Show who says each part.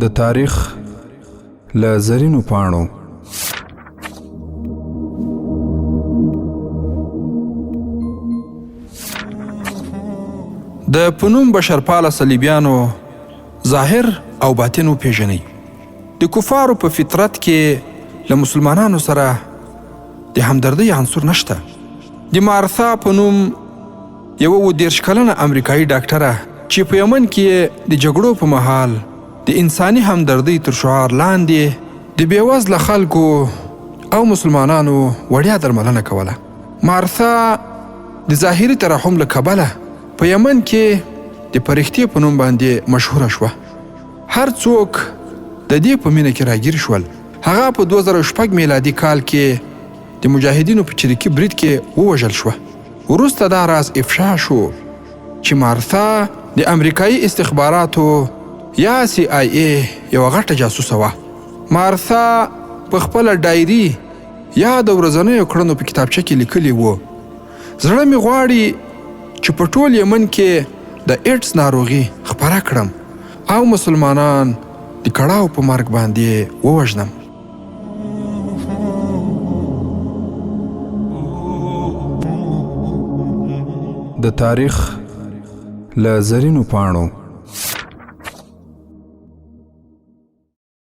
Speaker 1: د تاریخ له زرینو پاڼو. د پنوم بشرپاله صلیبیانو ظاهر او باطن وپیژنئ. د کفارو په فطرت کې له مسلمانانو سره د همدردۍ عنصر نشته. د مارثا په نوم یوه 37 کلنه امریکایي ډاکټره چې په یمن کې یې د جګړو په مهال د انساني همدردۍ تر شعار لاندې د بېوزله خلکو او مسلمانانو وړیا درملنه کوله. مارثا د ظاهري ترحم له کبله په یمن کې د پرښتې په نوم باندې مشهوره شوه. هر څوک د دې په مینه کې راګیر شول. هغه په 2006 میلادي کال کې د مجاهدینو په چریکي برید کې ووژل شوه. وروسته دا راز افشا شو چې مارثا د امریکایي استخباراتو یا سي آی ای یوه غټه جاسوسه وه. مارثا په خپله ډایري یا د ورځنیو کړنو په کتابچه کې لیکلي وو، زړه مې غواړي چې په ټول یمن کې د ایډز ناروغي خپره کړم او مسلمانان د کړاو په مرګ باندې ووژنم.
Speaker 2: د تاریخ له زرینو پاڼو.